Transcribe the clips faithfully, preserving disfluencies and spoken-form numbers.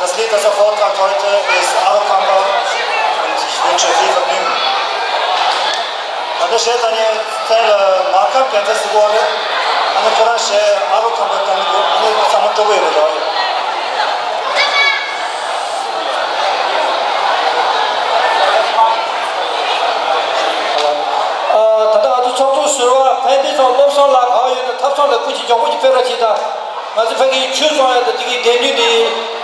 Das Lied, das Erfolg hat heute, ist Arokamba und ich wünsche viel Vergnügen. ད་ལྟ་གཞས་ད་ནི་ཚན་ལ་མར་ཁམས་རྒྱལ་མཚན་ཟེར་གོ་རེད། ཨ་ནི་ཁོ་རང་གཞས་ཨ་རོ་ཁམས་པ་བཏང་གི་འདུག་ཨ་ནི་ཚང་མ་སྤྲོ་པོ་ཡོད་པ་འདྲ་བ་ཡོད། ཨ། ད་ལྟ་ང་ཚོ་ཚོགས་གཙོ་ཟུར་པ་ཕན་བདེ་ཚང་བློ་བཟང་ལགས་ག་བ་ཡོད་ན་ཐབ་ཚང་ལ་སྐུ་མཁྱེན་མགྱོགས་པོ་ཅིག་ཕེབས་རོགས་གྱིས་དང་། ང་ཚོ་ཕ་གིའི་ཆོས་ཚོང་ཡ་དང་དེ་གའི་དེ་འདུས་དེ།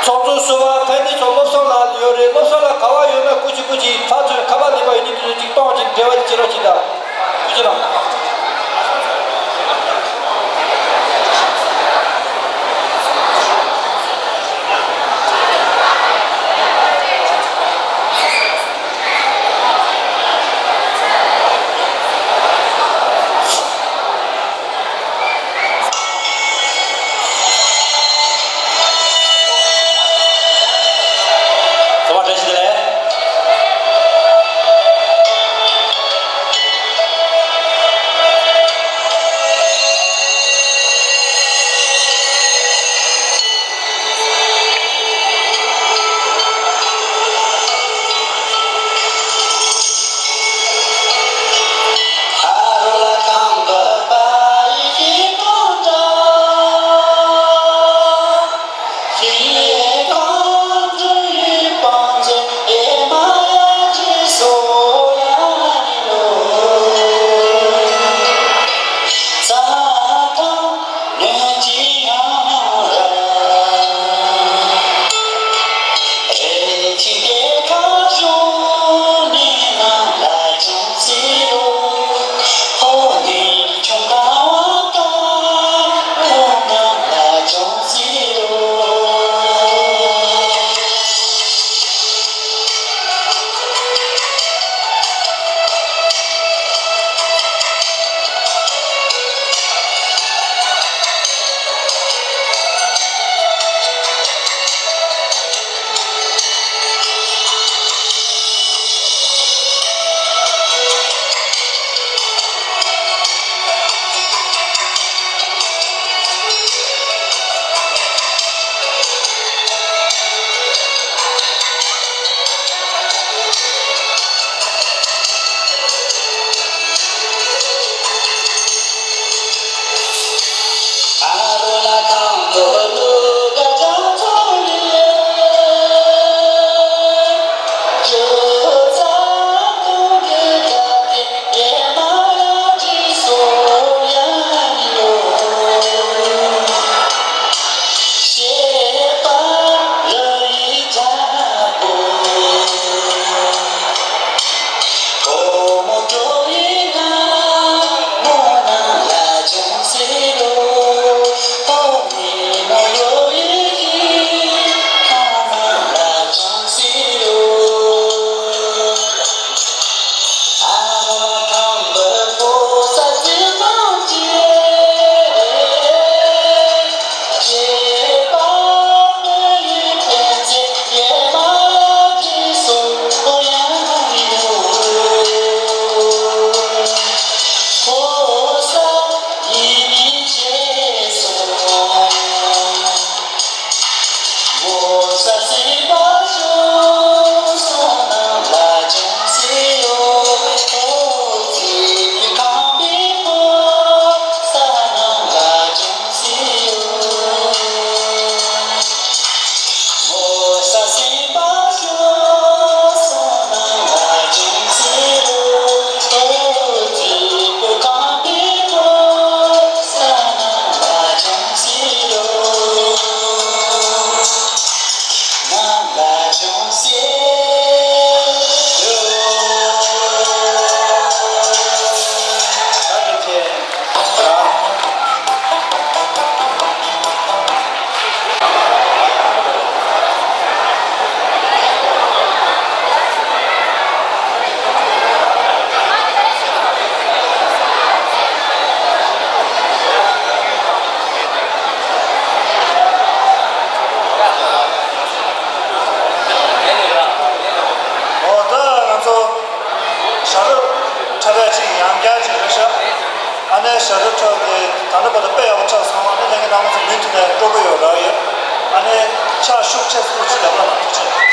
ཚོགས་གཙོ་ཟུར་པ་ཕན་བདེ་ཚང་བློ་བཟང་ལགས་ཡོད་རེད། བློ་བཟང་ལགས་ག་བ་ཡོད་ན་སྐུ་མཁྱེན་སྐུ་མཁྱེན་ཕར་ཚུར་ཁ་པར་ལེན་པ་ཡོད་ནི་དེ་ཚོ་ཅིག་གཏོང་ཅིག་འབྲེལ་བ་ཅིག་བྱེད་རོགས་གྱིས་དང་། སྐུ་མཁྱེན་དང་། ཨོ། ད་ང་ཚོ་ཞབས་བྲོ་འཁྲབ་ཡ་ཅིག་ཡང་བསྐྱར་ཅིག་རེད་ཤག་ཨ་ནེ་ཞབས་བྲོ་འཁྲབ་དེ་ད་ལྟ་བར་དུ་དཔེ་ཡག་པོ་འཁྲབ་སོང་། ཨ་ནེ་ལྷན་རྒྱས་རྣམ་པ་ཚོ་མུ་མཐུད་ནས་སྤྲོ་པོ་ཡོད་རག་ཡོད། ཨ་ནེ། ཕྱག་ཤུགས་ཆེ་སོང་ཅིག་ལ་ཐུགས་རྗེ་ཆེ།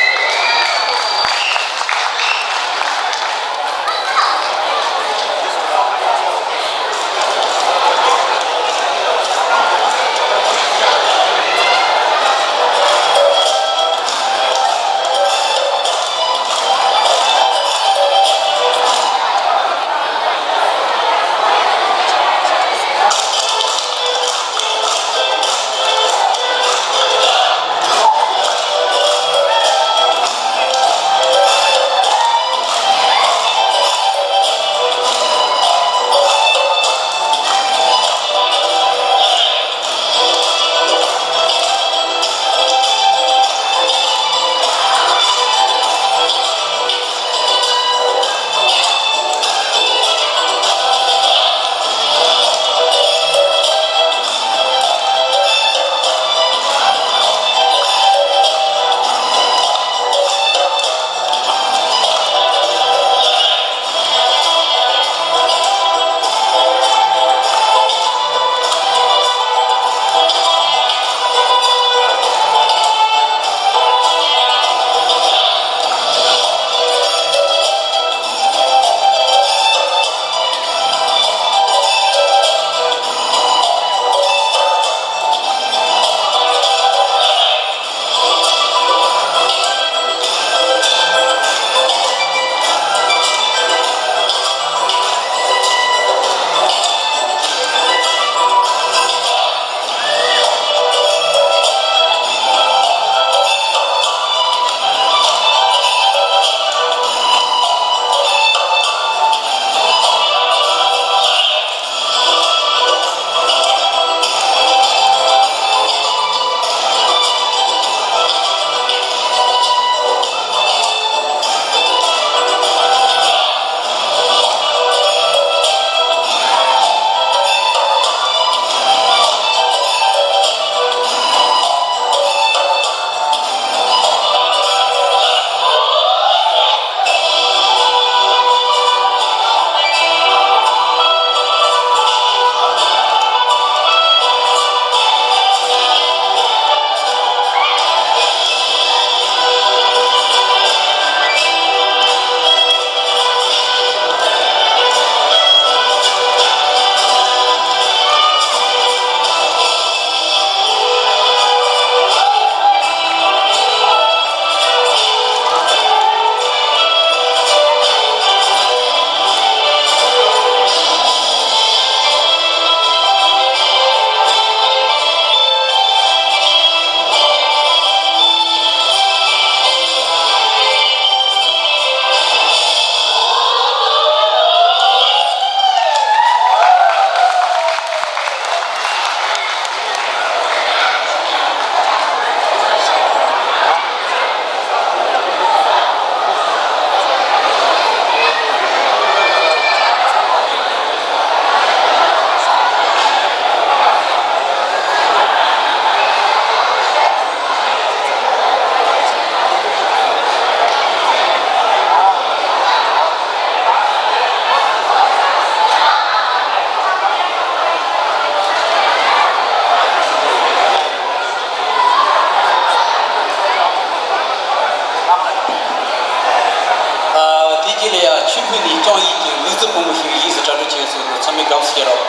ཨ། དེ་རྗེས་ལ་ཡང་ཆོས་ཕུད་ནས་ཀྲང་ཡིག་གི་ལུས་རྩལ་ཕོ་མོ་ཞིག་ཡིན་ཟེར་གྲ་སྒྲིག་བྱས་ཡོད་ཚུལ་ཚང་མས་དགའ་བསུ་ཞུ་རོགས།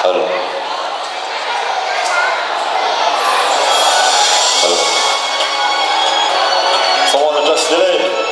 ཨ་ལོ། ཨ་ལོ། ཚང་མ་ལ་བཀྲ་ཤིས་བདེ་ལེགས།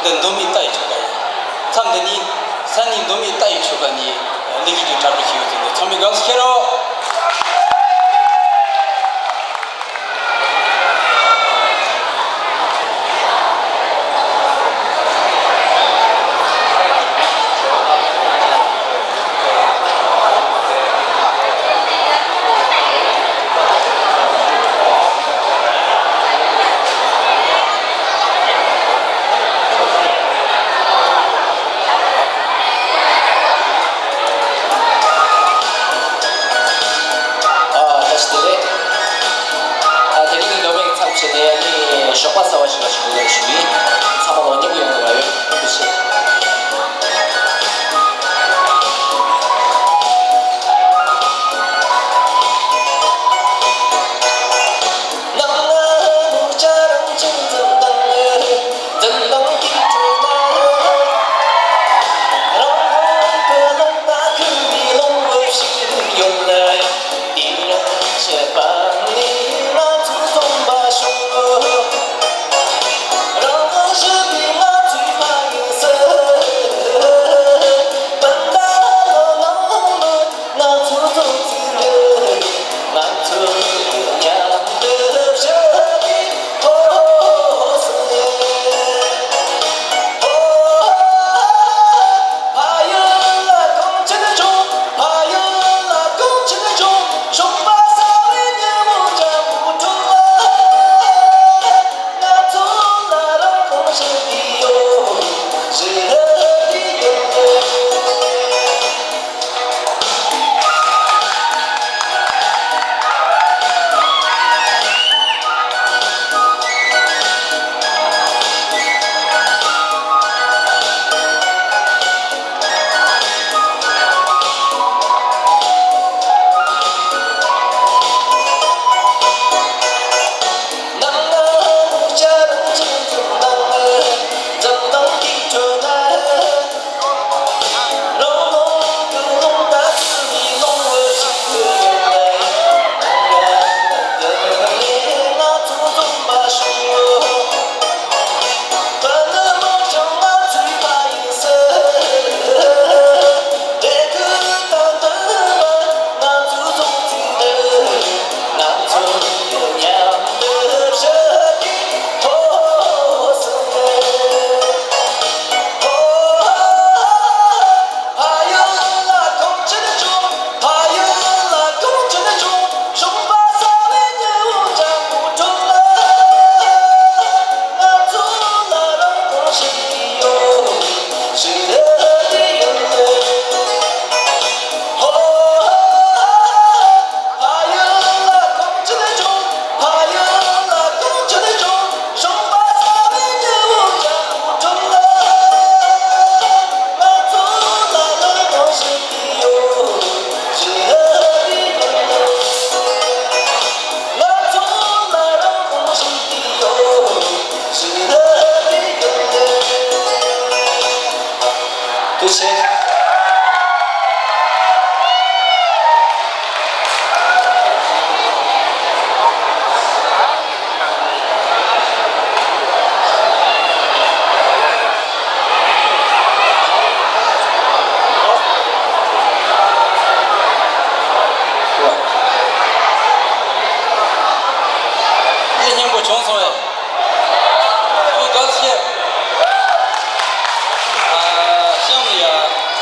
འདི་མདོ་སྨད་རྟ་ཡི་ཆོལ་ཁ་ཡིན། མཚམས་འདི་ནི་ས་གནས་མདོ་སྨད་རྟ་ཡི་ཆོལ་ཁ་ནས་ལས་ཀྱི་རྒྱུ་གྲ་སྒྲིག་བྱས་ཡོད་ཟེར་ནས་ཚང་མས་དགའ་བསུ་ཞུ་རོགས། ཨ། བཀྲ་ཤིས་བདེ་ལེགས། ཨ། དེ་རིང་གི་མདོ་སྨད་ཀྱི་མཚམས་ཞུས་ནས་ནི་ཞོགས་པ་གསར་བ་ཞིག་ལ་ཞུགས་ཡོད་ཞུ་ཡིན། ཚང་མ་ལ་སྙིང་པོ་ཡོང་བ་ཡོད། ཐུགས་རྗེ་ཆེ། ཐུགས་རྗེ་ཆེ། ཡེ་སྙན་པོ་བྱུང་སོང་བས། ཨོ་དགའ་བསུ་ཞུ། ཨ། གཤམ་ལ་ཡ།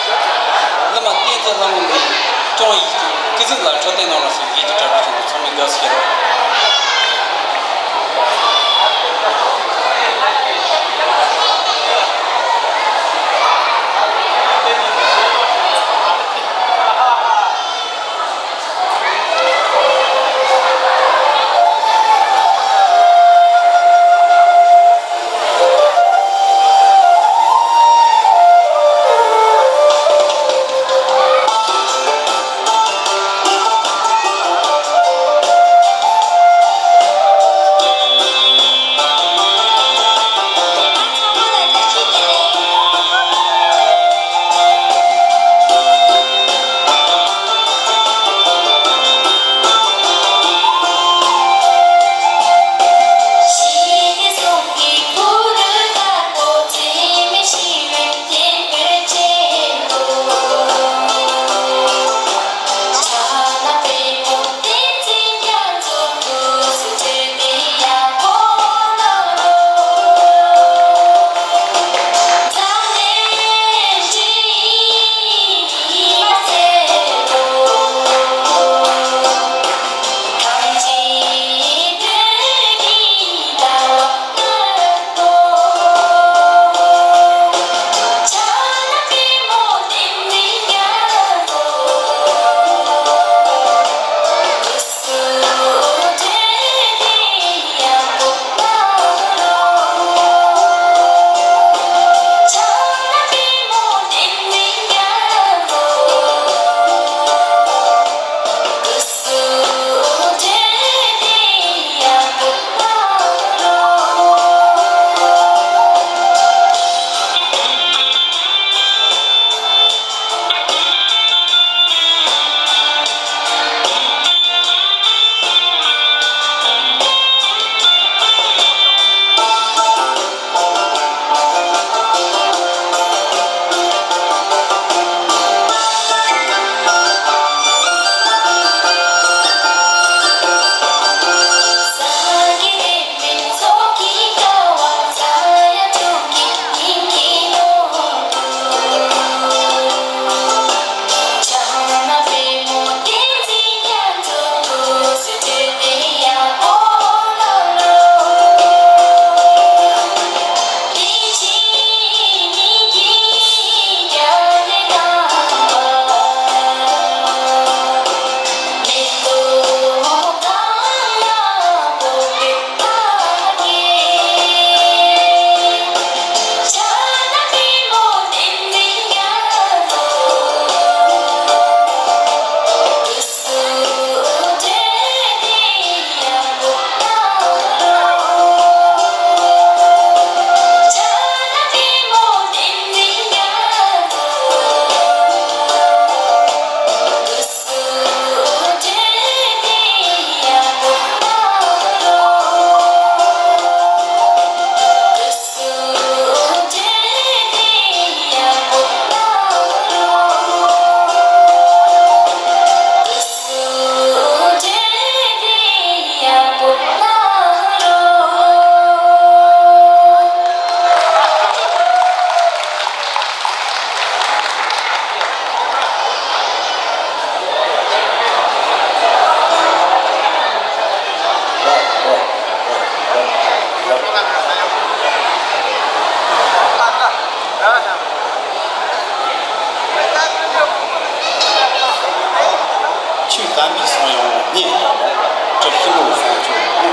ཆོས་དམ་པའི་གསུང་དབྱངས་སྙན་དྲགས་མོ། གྲི་ཤུ་ལོ་གསུང་ཆོས་དབང་དུ་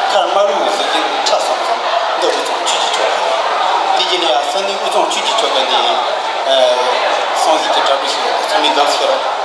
མཁར་དམར་པོའི་གཟི་བྱིན་ཁྲ་བསིལ་བསིལ། འདི་དབུས་གཙང་ཆོས་ཀྱི་ཆོ་ག་ཡིན། དེ་རྗེས་ལ་ཡང་ས་གནས་དབུས་གཙང་ཆོས་ཀྱི་ཆོ་ག་ནས་ཨ་གསུང་གཟིགས་ཀྱི་གྲ་སྒྲིག་ཞུས་ཡོད། ཚང་མས་གདུང་སེམས་ཤོག་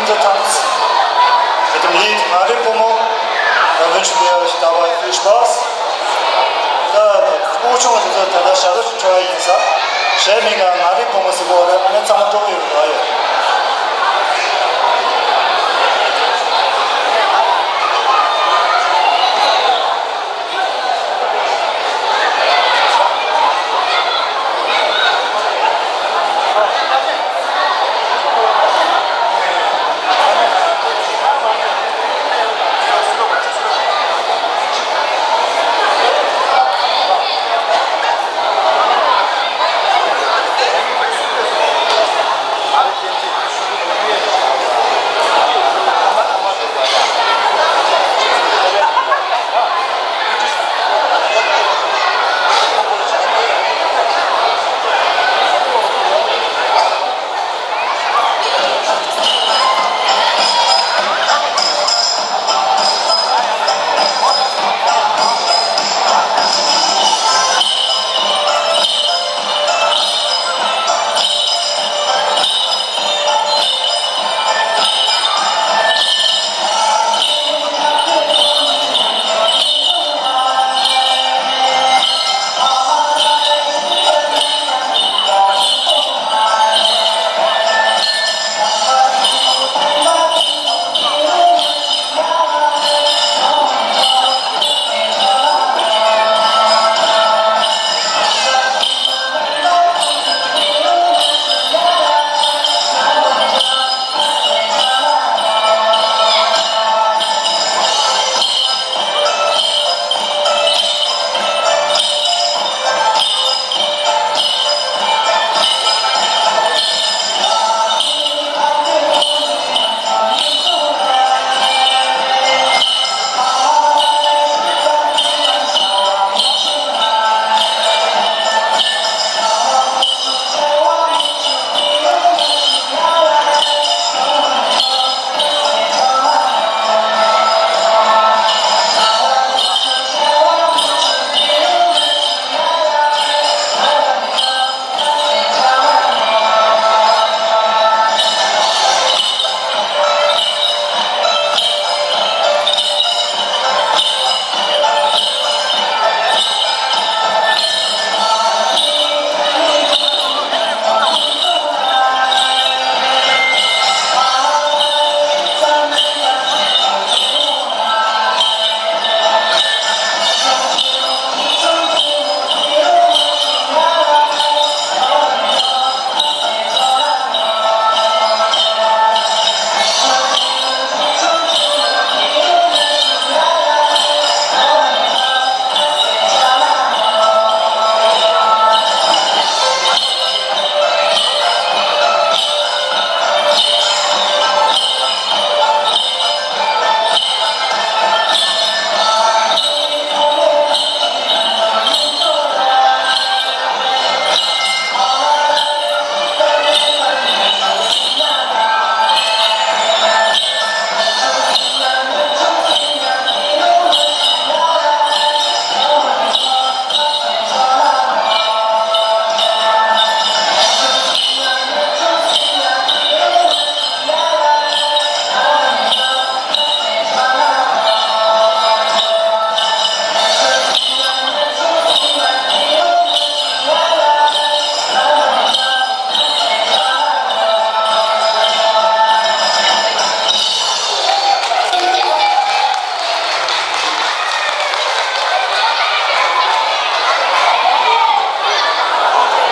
འདི་ཐམས་ཅད་དེ་དུ་མི་ང་རེ་ཕོ་མོ་ད་བུན་ཆུ་ལས་ཞིག་ད་བ་ཤུ་ཤི་པ་ད་ཕོ་ཆུང་དེ་ཚོ་ད་ད་ཞག་ལོ་ཞིག་འཕྲོ་བ་ཡིན་ས་ཞེས་མི་ང་ང་རེ་ཕོ་མོ་ཟེར་གོ་རེ་ཨ་ནི་ཚང་མ་སྤྲོ་བོ་ཡོད་རེད་ཡོད།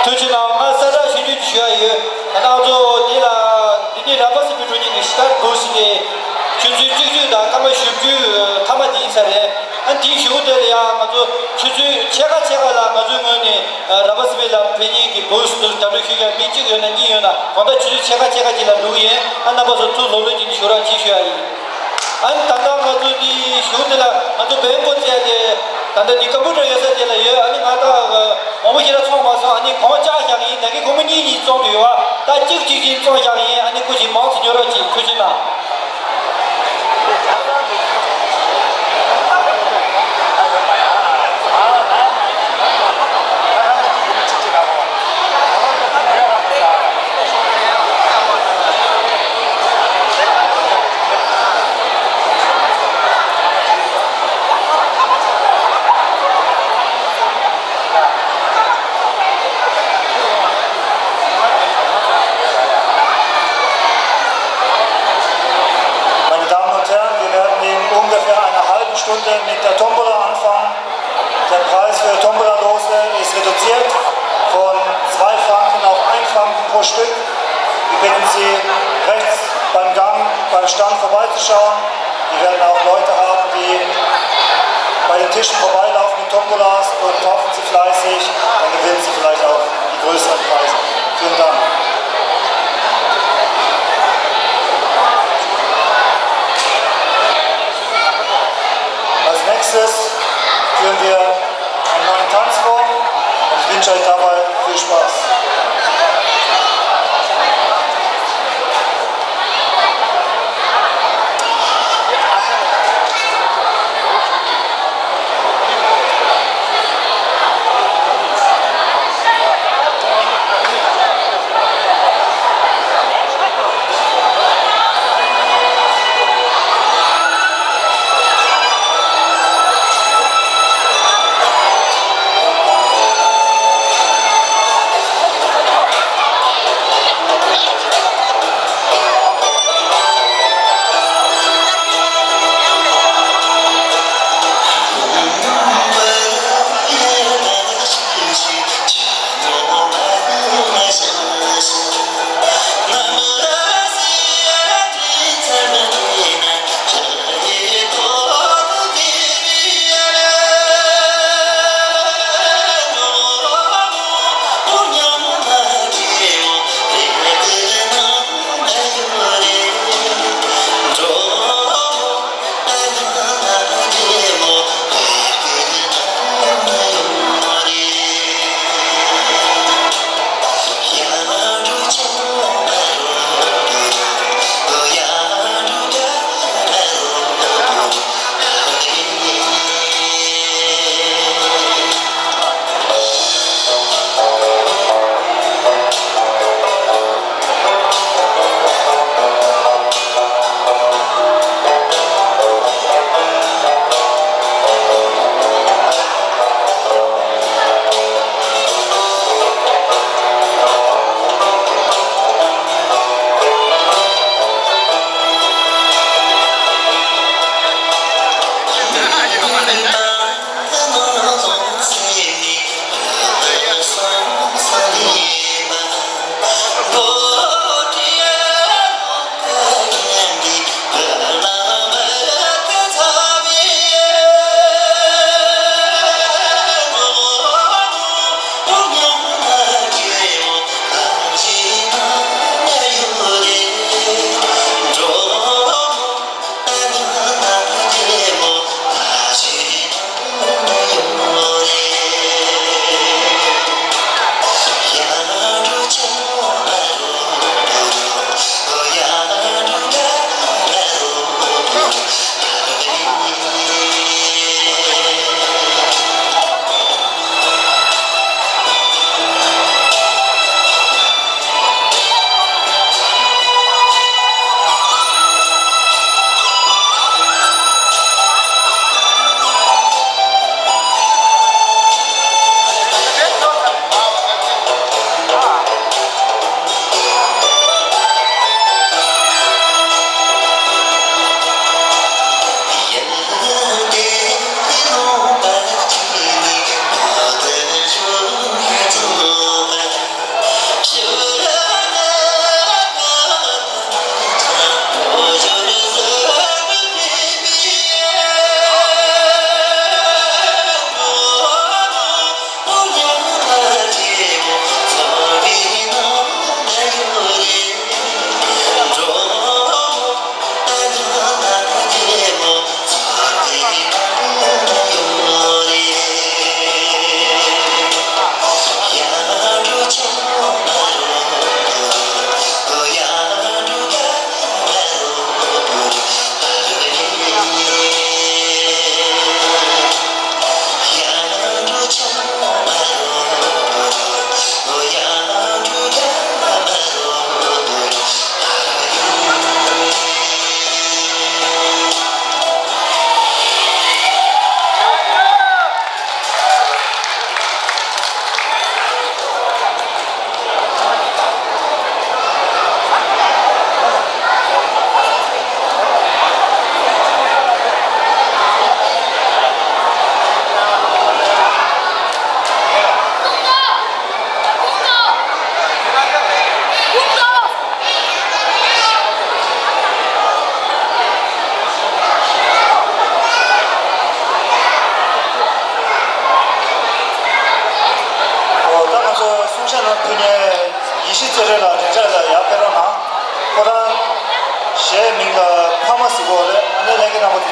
ཐུགས་རྗེ་གནང་། ང་གསལ་བསྒྲགས་ཞུ་རྒྱུ་ཞུ་ཡ་ཡོད། ང་རང་ཚོ་འདི་ལ་འདི་ནི་ར་པ་སི་པི་འགྲོ་ཉིན་གྱི་ཤི་ཀར་བུ་སི་ཏེ་ཆུ་ཚོད་བཅུ་གཅིག་དང་སྐར་མ་བཞི་བཅུ་མཐའ་མ་དེ་ཡིན་ས་རེད། ཨ་དེའི་གཞུག་དེ་ལ་ཡང་ང་ཚོ་ཆུ་ཚོད་ཕྱེད་ཀ་ཕྱེད་ཀ་ལ་ང་ཚོའི་ངོས་ནས་ར་པ་སི་པི་ལ་ཕེབས་མཁན་གྱི་བུ་སི་དེར་གྲ་སྒྲིག་ཞུ་ཡ་མི་གཅིག་ཡོད་ན་གཉིས་ཡོད་ན་གང་ལྟར་ཆུ་ཚོད་ཕྱེད་ཀ་ཕྱེད་ཀ་ཅིག་ལ་འགྲོ་གི་ཡིན། ཨ་རྣམ་པ་ཚོ་ཐུགས་ལོ་ལོན་ཅིག་ཞུ་རོགས་གྱིས་ཞུ་ཡ་ཡིན། ཨ་ནི་ད་ལྟ་ང་ཚོ་འདི་གཞུག་དེ་ལ་ང་ཚོ་བེན་ཀོག་བཙལ་ཏེ་ད་ལྟ་འདི་ཀམ་པུ་ཊར་ཡོད་ས་དེ་ལ་ཡོད། ཨ་ནི་ང་ད་མང་པོ་ཞིག་ལ་ཚོང་མ་སོང་། ཨ་ནི་གང་བཅག་བཞག་ཡིན། ད་གིན་ཁོ་མོ་གཉིས་གཉིས་བཙོང་དུ་ཡོད་བ། ད་གཅིག་གཅིག་གཅིག་བཙོང་བཞག་ཡིན། ཨ་ནི་སྐུ་མཁྱེན་མང་ཙམ་ཉོ་རོགས་གྱིས། ཐུགས་རྗེ་གནང་། Der Preis für Tombola-Lose ist reduziert von zwei Franken auf ein Franken pro Stück. Wir bitten Sie, rechts beim Gang, beim Stand vorbeizuschauen. Wir werden auch Leute haben, die bei den Tischen vorbeilaufen mit Tombolas, und kaufen Sie fleißig, dann gewinnen Sie vielleicht auch die größeren Preise. Vielen Dank. Als nächstes führen wir einen neuen Tanz vor und ich wünsche euch dabei viel Spaß.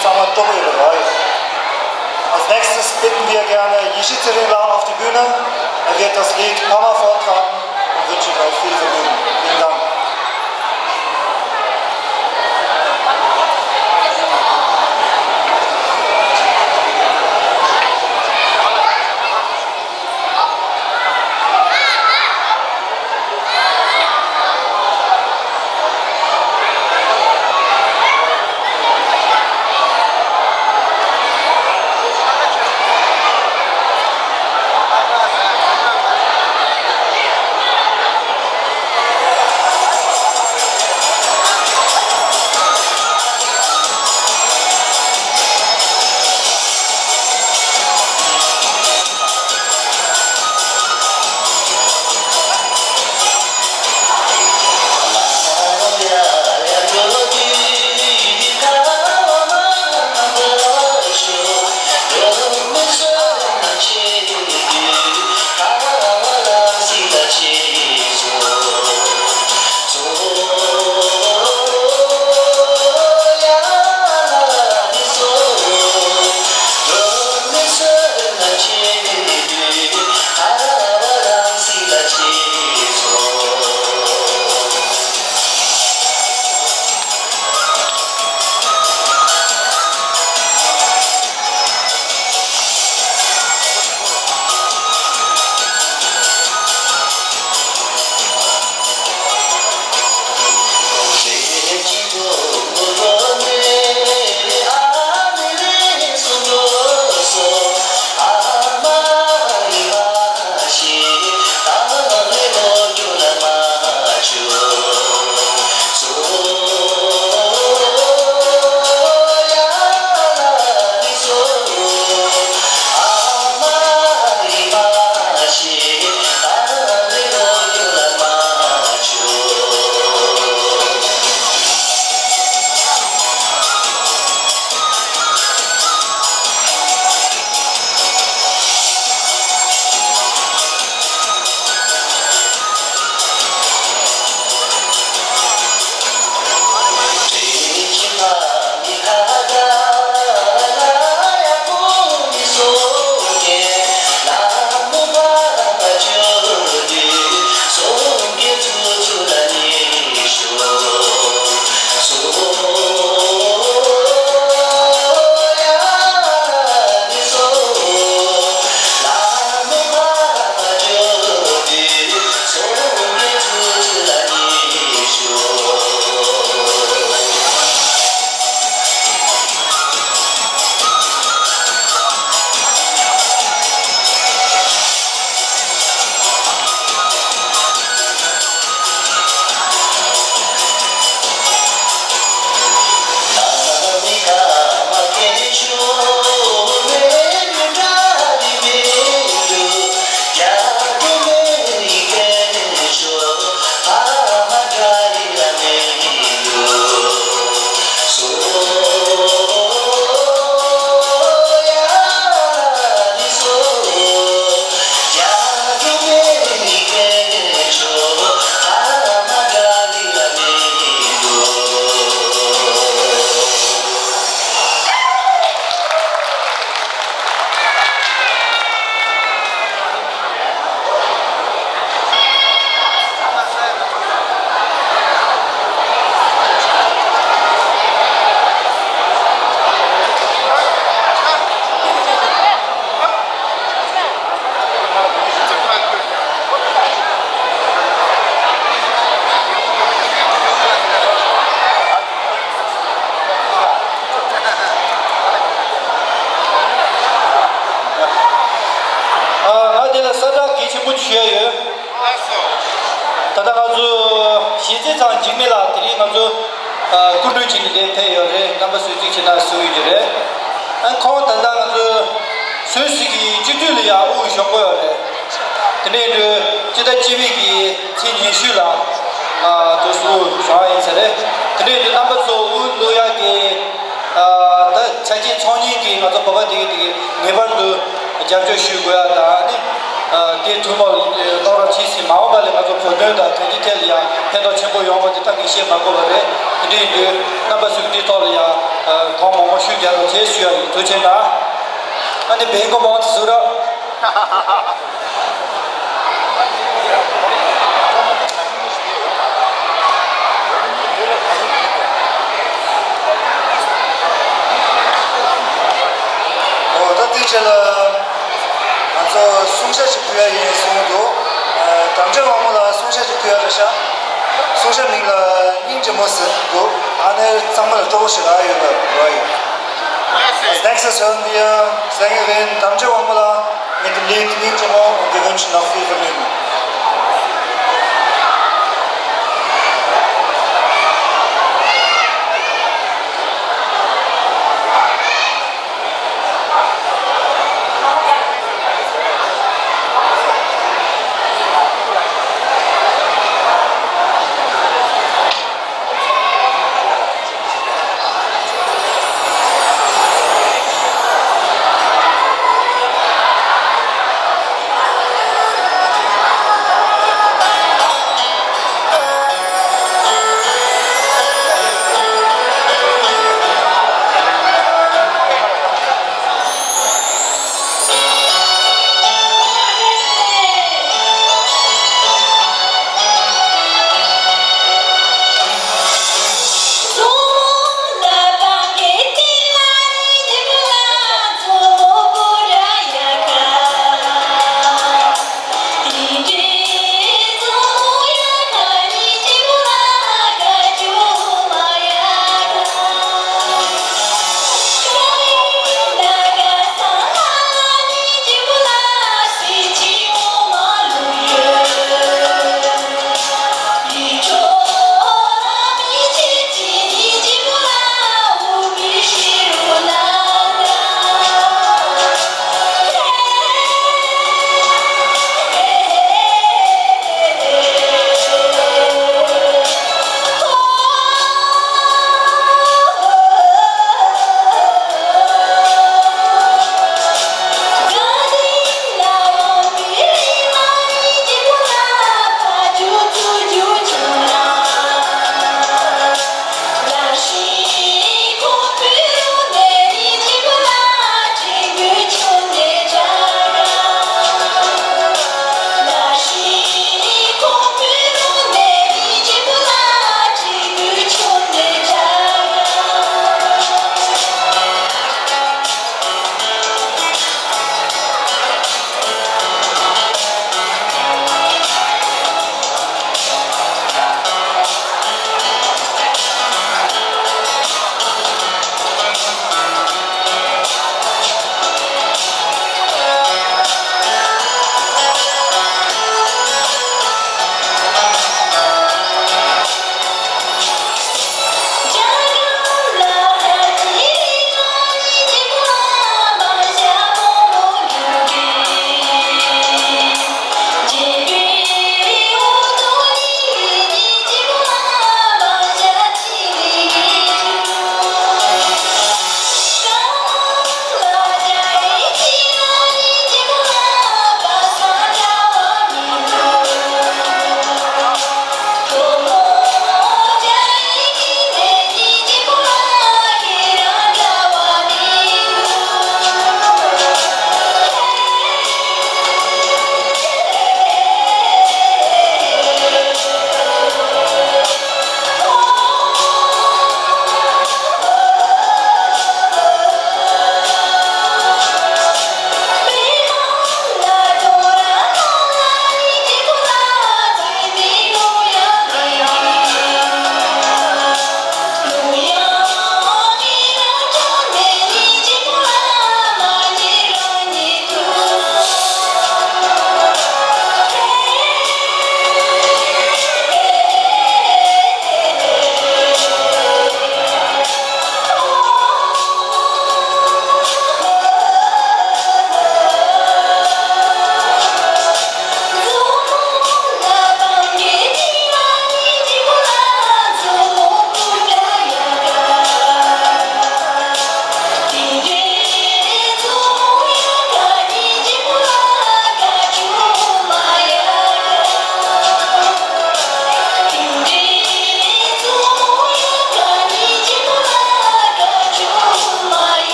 ཚང་མ་སྤྲོ་པོ་ཡོད་པ་རེད། Als nächstes bitten wir gerne Yishi Zering Lau auf die Bühne. Er wird das Lied Pama vortragen und wünsche Ihnen viel Vergnügen. Vielen Dank. ང་འདི་ལ་གསལ་བསྒྲགས་གལ་ཆེན་པོ་ཞུ་ཡ་ཡོད། ད་ལྟ་ང་ཚོ་གཞིས་རྩེ་ཚང་འཇིགས་མེད་ལགས་དེ་རིང་ང་ཚོ་སྐུ་མགྲོན་བྱས་ནས་འདིར་ཕེབས་ཡོད་རེད། རྣམ་པ་གསོལ་ཚིགས་ཅིག་གནང་གསོལ་ཡོད་ཀྱི་རེད། ཨ་ཁོང་ད་ལྟ་ང་ཚོ་སུད་སི་གི་སྤྱི་འཐུས་ལ་ཡང་དབུ་བཞུགས་ཀྱི་ཡོད་རེད། དེ་འདྲ་ཡིན་དུས་སྤྱི་ཟླ་བཅུ་པའི་གི་ཚེས་ཉི་ཤུ་ལ་ཨ་དུ་སུ་བཞུགས་ཡིན་ས་རེད། དེ་འདྲ་ཡིན་དུས་རྣམ་པ་ཚོ་དབུ་བླུག་ཡག་གི་ཨ་ད་ཆ་རྐྱེན་ཚང་མིན་གྱི་ང་ཚོ་བོད་པ་དེ་གི་དེ་གི་ངེས་པར་དུ་རྒྱབ་སྐྱོར་ཞུ་དགོས་ཡ་དང་ནི་ཨ་དེ་ཐུན་མོང་གནང་རོགས་བྱེད་ཟིན། མ་འོངས་པ་ལ་ང་ཚོ་བོད་དོན་དང་དོན་གཅིག་ཐད་ལ་ཡང་ཕན་ཐོགས་ཆེན་པོ་ཡོང་བ་དེ་ད་ངས་བཤད་མ་དགོས་པ་རེད། དེ་འདྲ་ཡིན་དུས་རྣམ་པ་ཚོས་འདིའི་ཐོག་ལ་ཡང་ གོང་མང་པོ་ཞུ་རྒྱག་རོགས་བྱེད་ཞུ་ཡ་ཡིན། ཐུགས་རྗེ་གནང་། ཨ་ནི་བེན་ཀོ་མང་དུ་ཟུར་ར། ཨོ་ད་དེ་རྗེས་ལ། ང་ཚོ་སྲུང་བྱ་ཞིག་ཕུལ་ཡ་ཡིན་གསུངས་འདུག་དམ་བཅའ་དབང་མོ་ལ་སྲུང་བྱ་ཞིག་ཕུལ་ཡ་རེད་ཤག་སྲུང་བྱ་མིང་ལ་སྙིང་རྗེ་མོ་ཟེར་འདུག་ཨ་ནེ་ཚང་མ་ལ་སྤྲོ་པོ་ཞིག་རག་ཡོད་པ་རོ་ཡིན། Als nächstes hören wir Sängerin Damche Wangmala mit dem Lied Ninjamo und wir wünschen noch viel Vergnügen.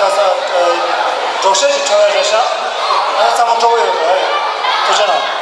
ས་སྒྲོག་བཤད་ཅིག་འཁྲབ་ཡ་རེད་ཤག་ཨ་ནི་ཚང་མ་སྤྲོ་པོ་ཡོད་རེད། ཐུགས་རྗེ་གནང་།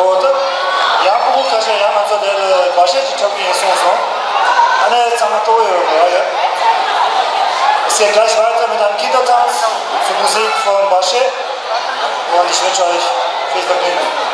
འོ་ད། ཡང་སྤུ་གུ་ཁ་ཤས་ཡང་ང་ཚོ་དེ་ལ་བར་ཆད་ཅིག་འཁྲབ་ཀྱི་ཡིན་གསུངས་སོང་། ཨ་ནི་ཚང་མ་སྤྲོ་པོ་ཡོད་རེད་ཡ། C'est gleich weiter mit einem Kindertanz zur Musik von Bashe und ich wünsche euch viel Vergnügen.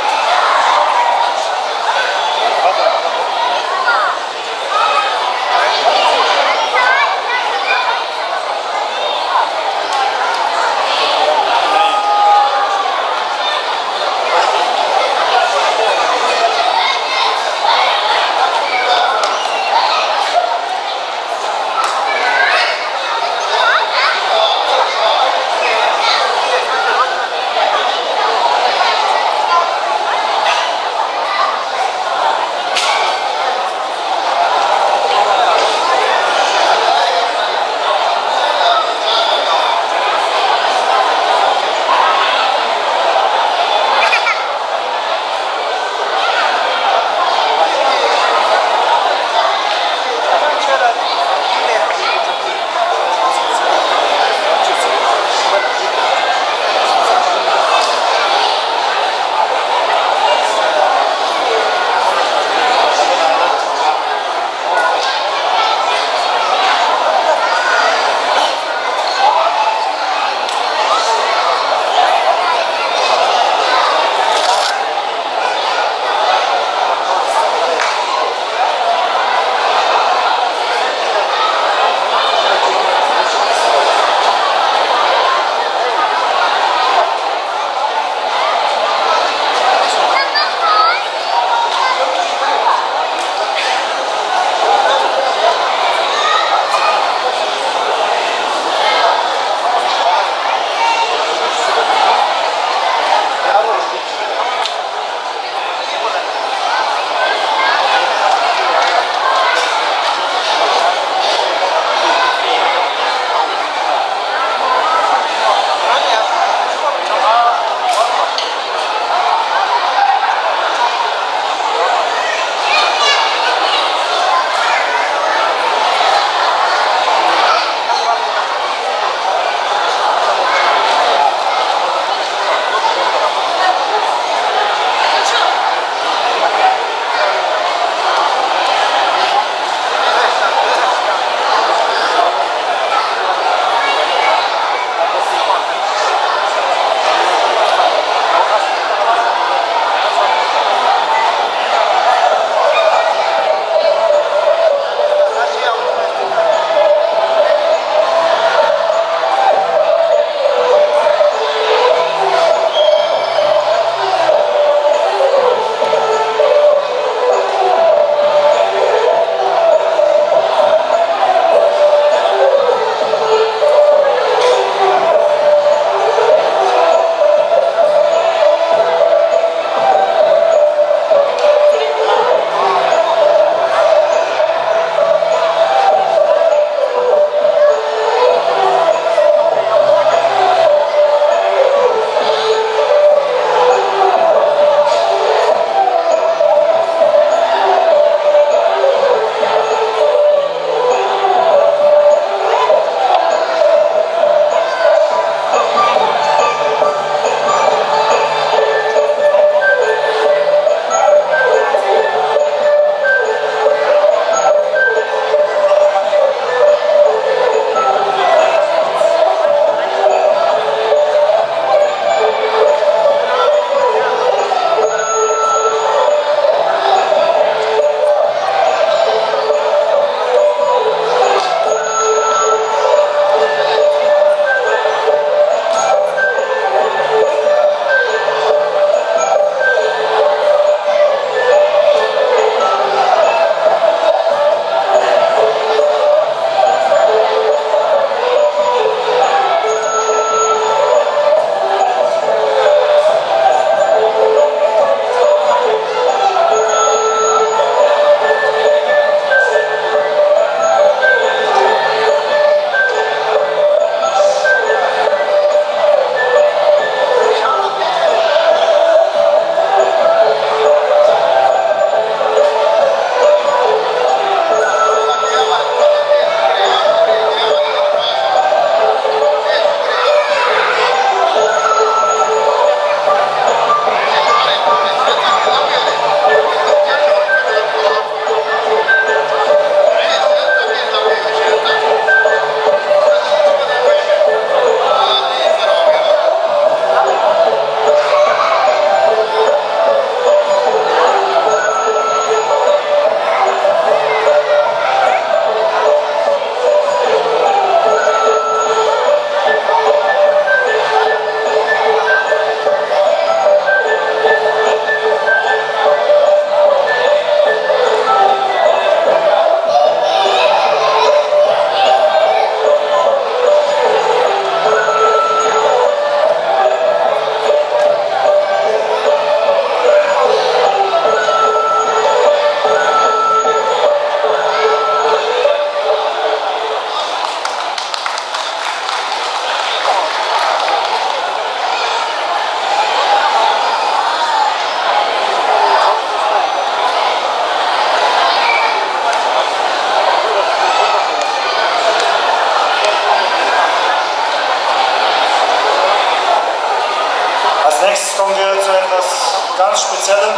Ganz speziellem.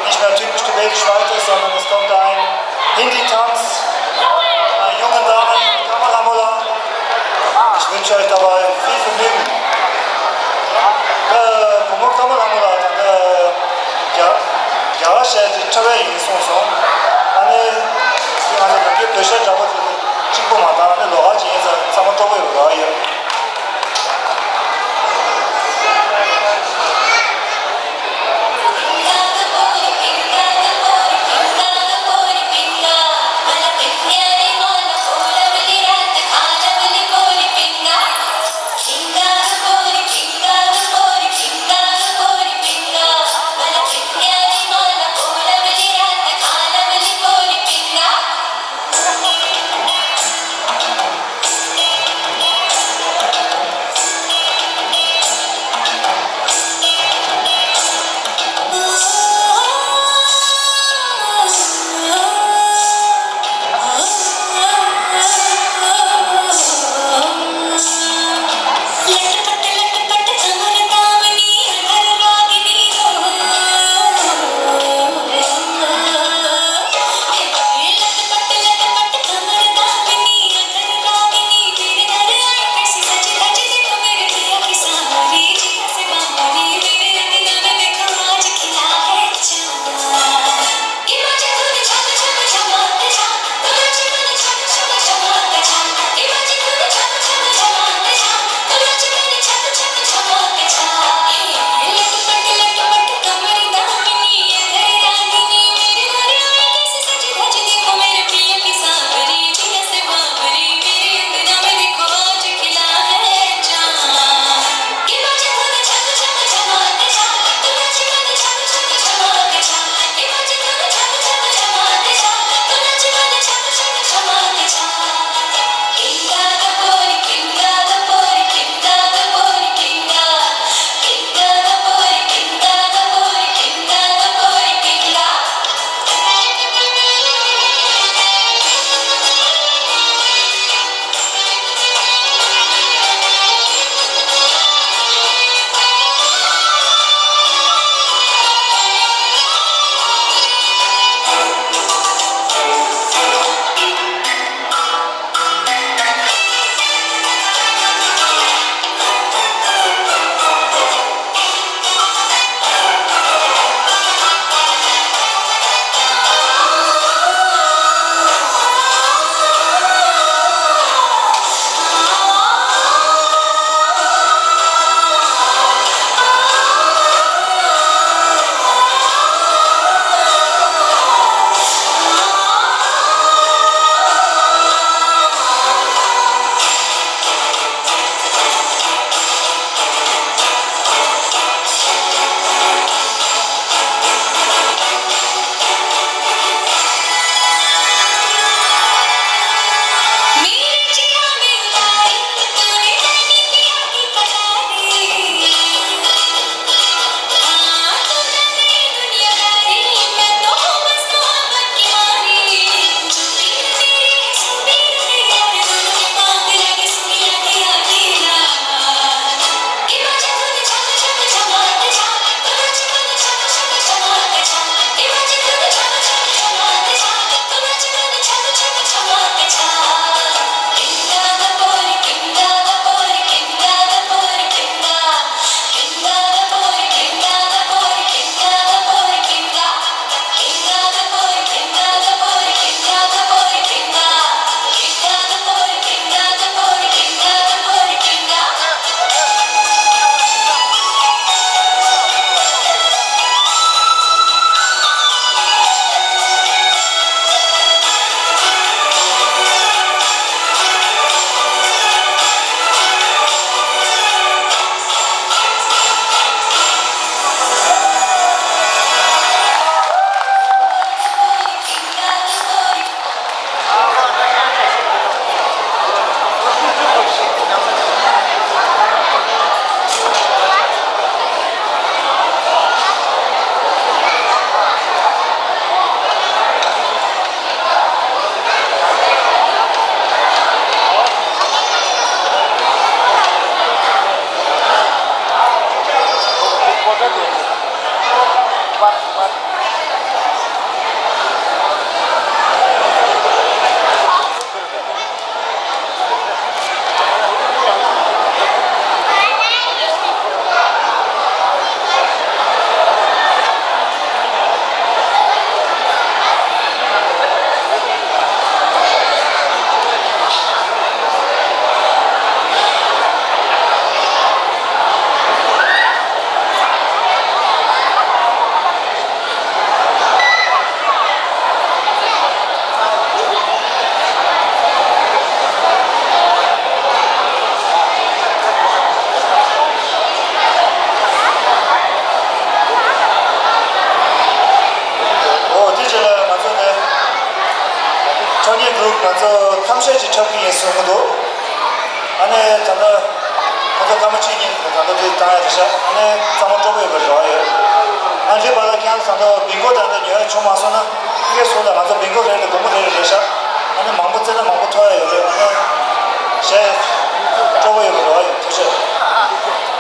Nicht mehr typisch tibetisch weiter, sondern es kommt ein Hindi-Tanz. Einen jungen Damen, Kamala Mullah. Ich wünsche euch dabei viel Vergnügen. ཨ། བུ་མོ་ཀ་མ་ལ་མོ་ལགས་དང་། ཨ། རྒྱ་རྒྱ་གར་གཞས་དེ་ཁྲ་བའི་ཡིན་གསུངས་སོང་། ཨ་ནི་ང་ཚོ་ནམ་རྒྱུན་བོད་གཞས་འདྲ་པོ་དེ་གཅིག་པོ་མ་བཏང་། ཨ་ནི་ལོགས་ཀ་ཅིག་ཡིན་ཙང་ཚང་མ་སྤྲོ་པོ་ཡོད་པའི་རེ་བ་ཡོད། ཁོང་གཉིས་གུ་ང་ཚོ་ཁམས་ཤས་ཅིག་འཁྲབ་ཀྱི་ཡིན་གསུང་གི་འདུག་ཨ་ནི་ད་ལྟ་ཁོ་ཚོ་སྐར་མ་གཅིག་གཉིས་ད་ལྟ་དེ་བཏང་ཡ་དེ་ཤ། ཨ་ནི་གཙང་མ་སྤྲོ་པོ་ཡོད་པའི་རེ་བ་ཡོད། ཨ་འདྲའི་བར་ལ་ཁྱེད་རང་ཚོ་ད་ལྟ་བིང་གོ་ད་ལྟ་ཉོ་ཡ་བྱུང་མ་སོང་ན་ཨི་གེ་སུ་ལ་ང་ཚོ་བིང་གོ་རེ་རེ་སྒོར་མོ་རེ་རེ་རེད་ཤ། ཨ་ནི་མང་པོ་བཙལ་ན་མང་པོ་ཐོབ་ཡ་ཡོད་རེད། ཨ་ནི་གཞས་སྤྲོ་པོ་ཡོད་པའི་རེ་བ་ཡོད། ཐུགས་རྗེ་ཆེ།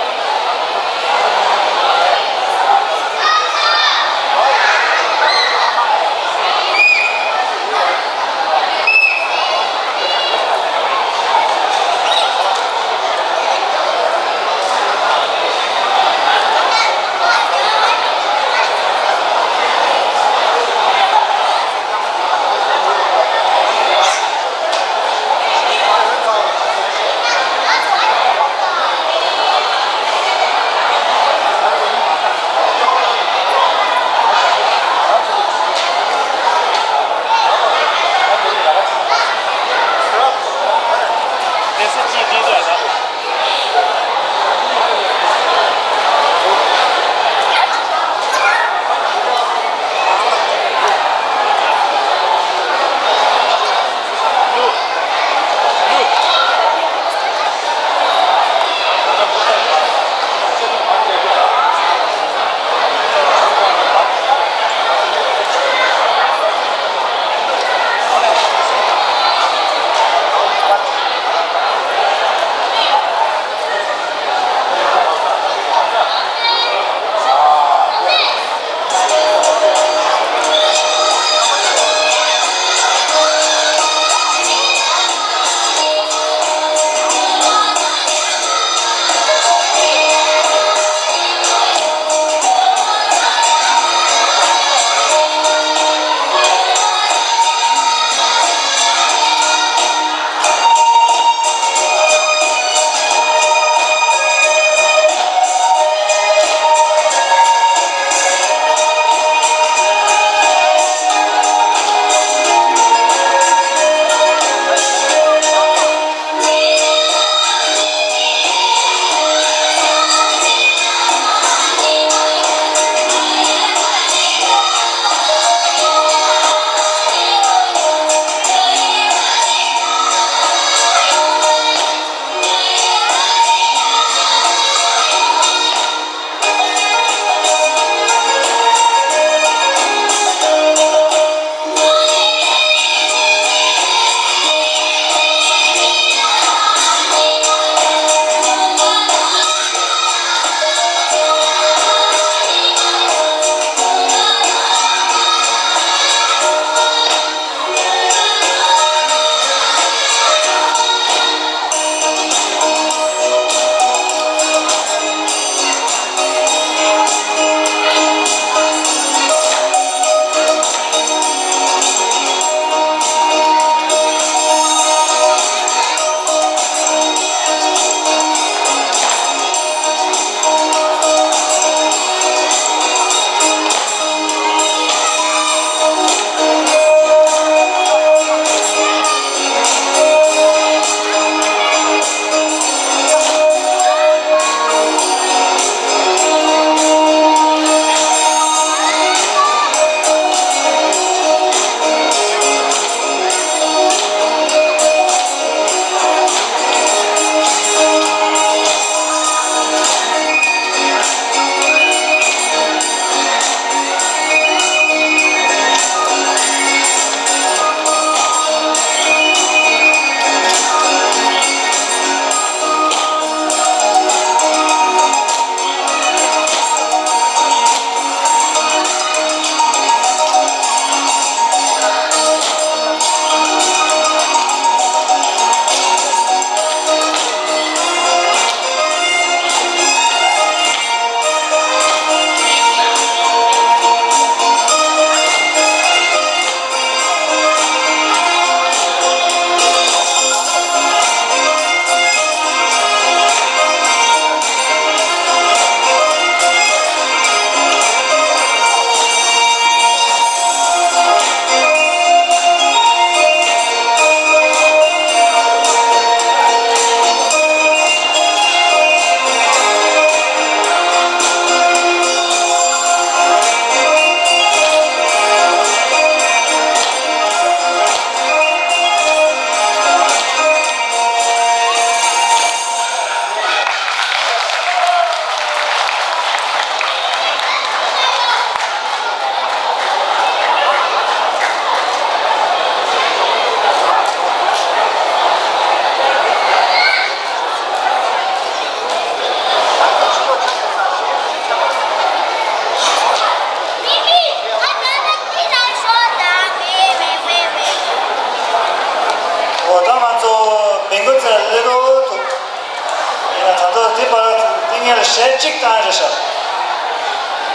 ཞལ་གཅིག་བཏང་རེད་ཤག་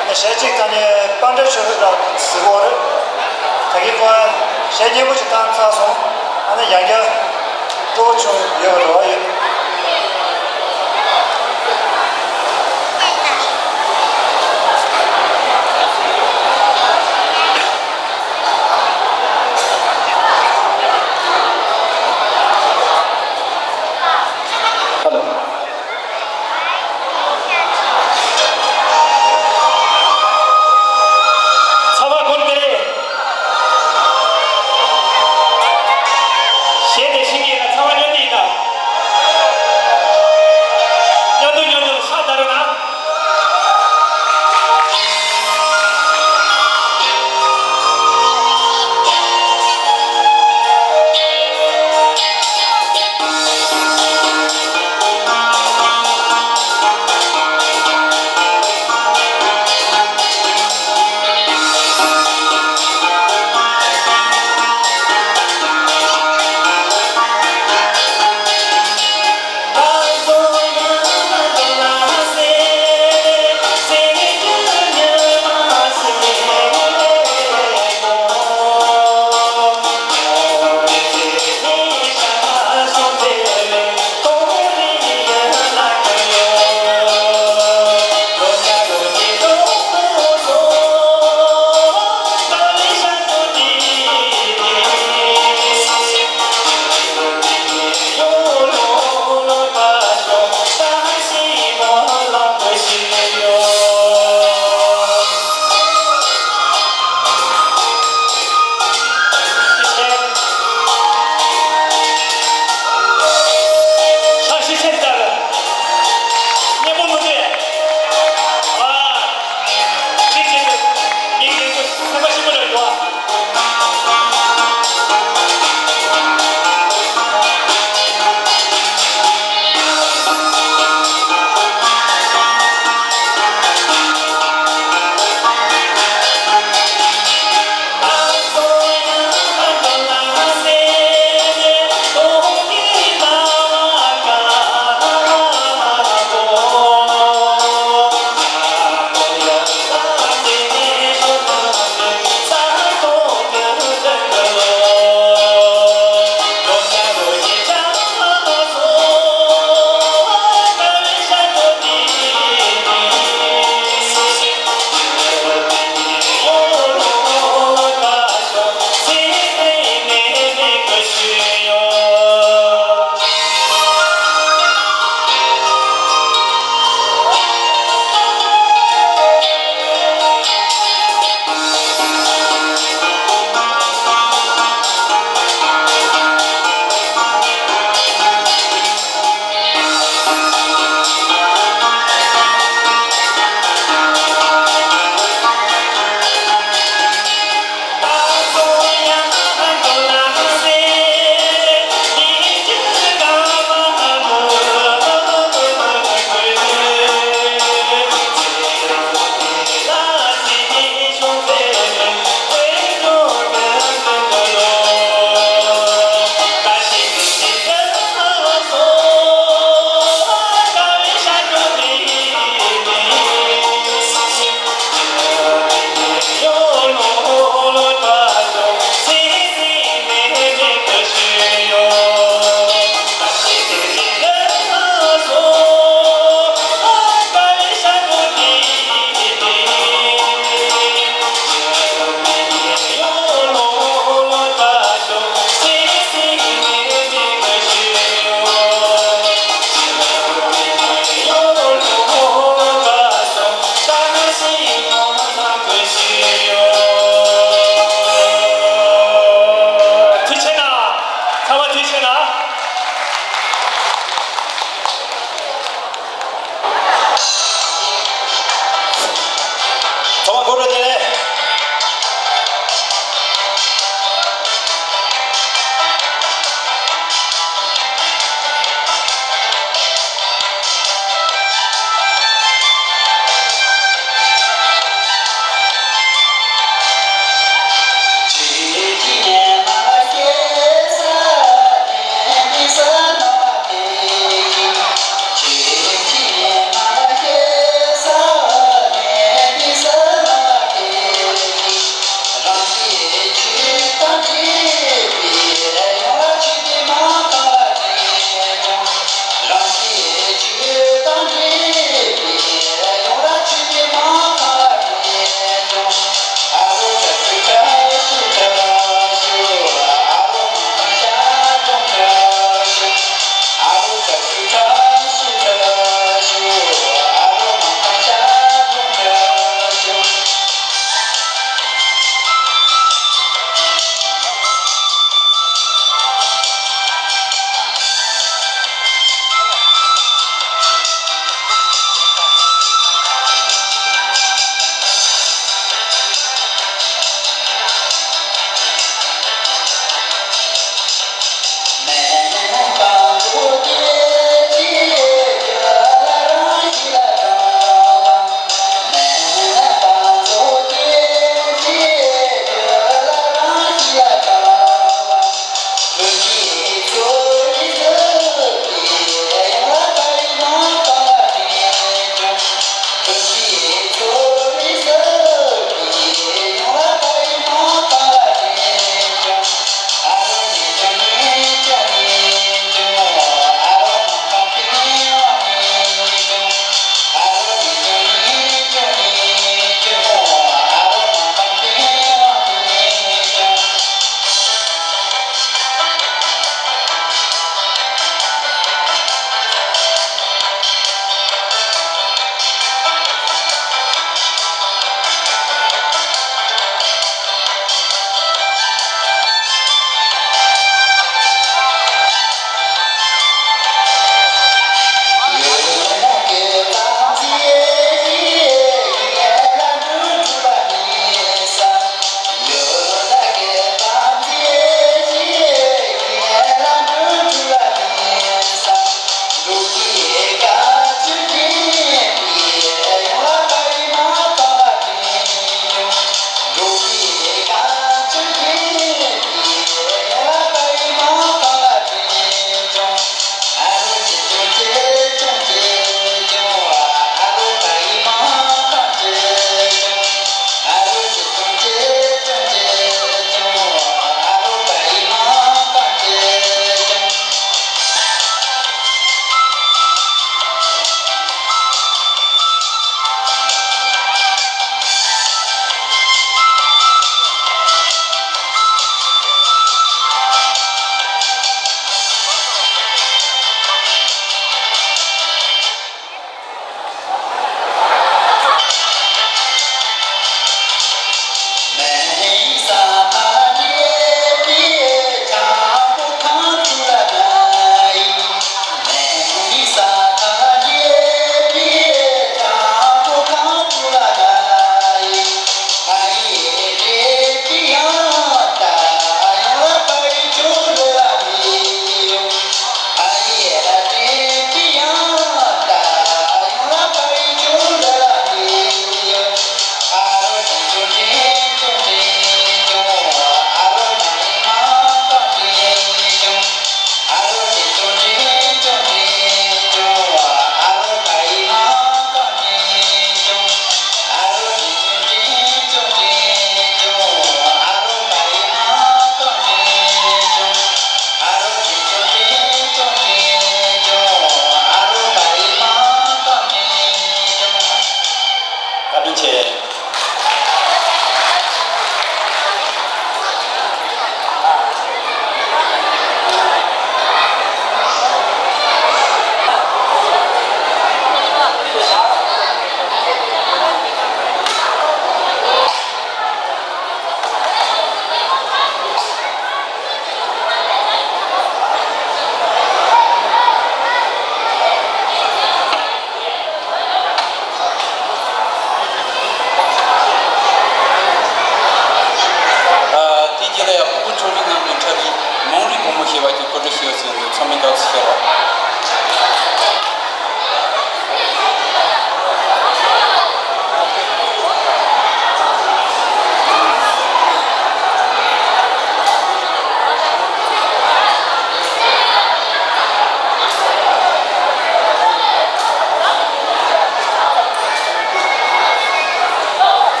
ཨ་ནི་ཞལ་གཅིག་བཏང་ནས་པཎ་ཌི་ཏ་ཆོས་སྐྱིད་ལགས་གཟིགས་པ་རེད། ད་གིན་ཁོ་ཞལ་སྙན་པོ་ཞིག་བཏང་ཚར་སོང་། ཨ་ནི་ཡང་བསྐྱར་སྤྲོ་བོ་བྱུང་ཡོད་པ་རེད་བ་ཡོད། ཚ་བ་སྒོམ་སྟེ། ཞལ་དེ་བཞིན་གྱིས་ན་ཚ་བ་སྙོམས་ཏེ་ཡིན་ན།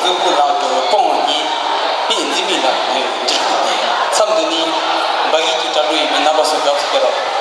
ལུས་པོ་ལག་ཏུ་སྤོང་བ་ཉིད། ཕན་འཛིན་མི་ལ་ཡོད་འདིར་ཁུག་སྟེ། མཚམས་འདི་ནི་འབའ་ཡིག་གི་སྒྲ་གྲོགས་ཡིན་པས་རྣམ་པ་ཚོ་དགའ་བསུ་སྐྱེ་རོགས།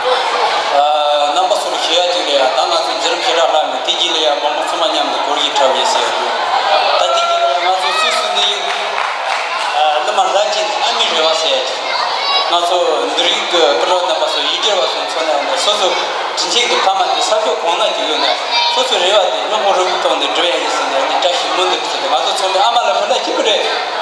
རྣམ་པ་ཚོར་ཞུ་ཡ་ཅིག་ལ་ཡ། ད་ང་ཚོ་འཛིན་རིམ་བཞི་པ་ལྷག་ནས་དེ་རྗེས་ལ་ཡ་མང་པོ་ཚང་མ་མཉམ་དུ་སྒོར་གཞས་འཁྲབ་ཡས་ཟེར་ཡ་ཡོད། ད་དེ་རྗེས་ལ་ཡ་ང་ཚོ་སུད་སི་ནས་ཡོད། ཨ། གླུ་མ་ལྷ་སྐྱིད་ཨ་མའི་རེ་བ་ཟེར་ཡ་ཅིག་ང་ཚོ་འདིར་ཡོད་ཀྱི་སྤུན་གྲོགས་རྣམ་པ་ཚོ་ཡུལ་གྱར་བ་ཚོ་མཚོན་ན་ཡང་ན། སོ་སོ་དྲིན་ཆེན་གྱི་ཕ་མ་དེ་ས་ཕྱོགས་གང་ན་ཅིག་ཡོད་ན། སོ་སོའི་རེ་བ་དེ་སྨྱུ་གུ་རིལ་བུའི་ཐོག་ནས་འགྲུབ་ཡ་ཡིན་ཟེར་ནས་ནི་བཀྲ་ཤིས་སྨོན་འདུན་ཟེར་ཏེ། ང་ཚོ་ཚང་མས་ཨ་མ་ལ་སྨོན་ལམ་ཞུ་གི་རེད།